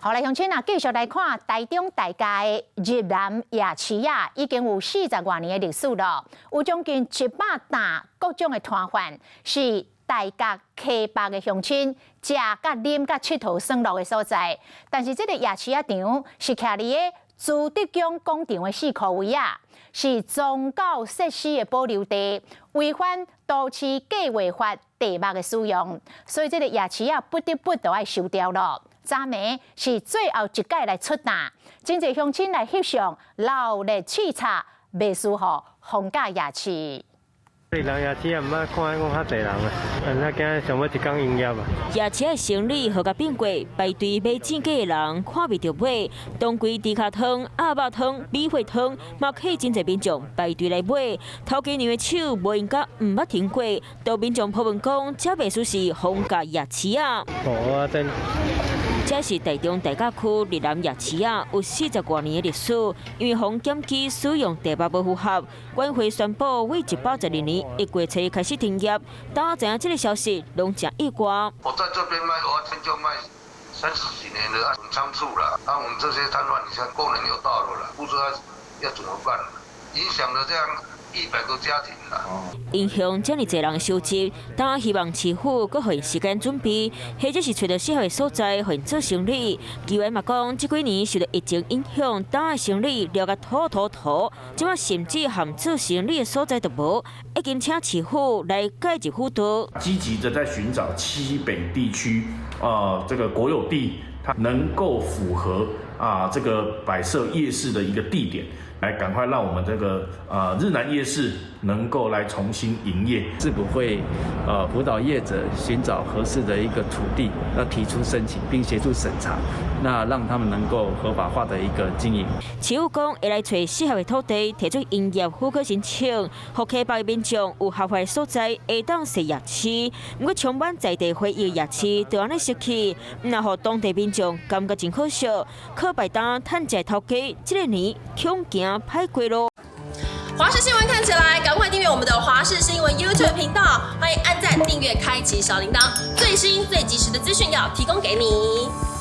好來，鄉親啊，繼續來看台中大甲的日南夜市啊，已經有40外年的歷史了，有將近100檔各種的攤販，是大甲溪北的鄉親食佮啉佮𨑨迌耍樂的所在。但是這個夜市仔場是徛佇个朱德恭廣場的四箍位啊，是宗教設施的保留地，違反都市計劃法地目的使用，所以這個夜市仔不得不都愛收掉了。昨暝是最後一擺來出檔，真濟鄉親來翕相，鬧熱刺插，袂輸予逢甲夜市。日南夜市也毋捌看講較濟人啊，但是今日上尾一工營業啊。夜市的生理好甲變過，排隊買煎雞的人看袂著尾。當歸豬跤湯、鴨肉湯、米血湯，嘛客真濟民眾排隊來買。頭家娘的手無用甲毋捌停過，都民眾抱怨講，這袂輸是逢甲夜市啊。哦，真。這是台中大甲區日南夜市啊，有40外年的歷史。因為防檢機使用地目無符合，管會宣布為112年1月初開始停業。當我知影這個消息，攏誠意外。我在這邊賣，我就賣30幾年了，很倉促了。那我們這些攤販，你像過年又到了啦，不知道要怎麼辦，影響了這樣100個家庭啦。影響這麼濟人收入，當希望市府閣予𪜶時間準備，或者是揣著適合的所在，予𪜶做生理。議員嘛講，這幾年受著疫情影響，檔的生理撂甲土土土，這馬甚至連做生理的所在都無，已經請市府來介入輔導。積極的在尋找七北地區啊，這個國有地，它能夠符合啊這個擺設夜市的一個地點。來，趕快讓我們這個日南夜市能夠來重新營業。市府會輔導業者尋找合適的一個土地，那提出申請並協助審查，那讓他們能夠合法化的一個經營。市府講會來揣適合的土地，提出營業許可申請，予溪北民眾有合法的所在會當設夜市。毋過充滿在地回憶的夜市就按呢失去，若予當地民眾感覺真可惜。靠擺檔趁食頭家，這個年恐驚歹過囉。華視新聞看起來，趕快訂閱我們的華視新聞 YouTube 頻道，歡迎按讚、訂閱、開啟小鈴鐺，最新最及時的資訊要提供給你。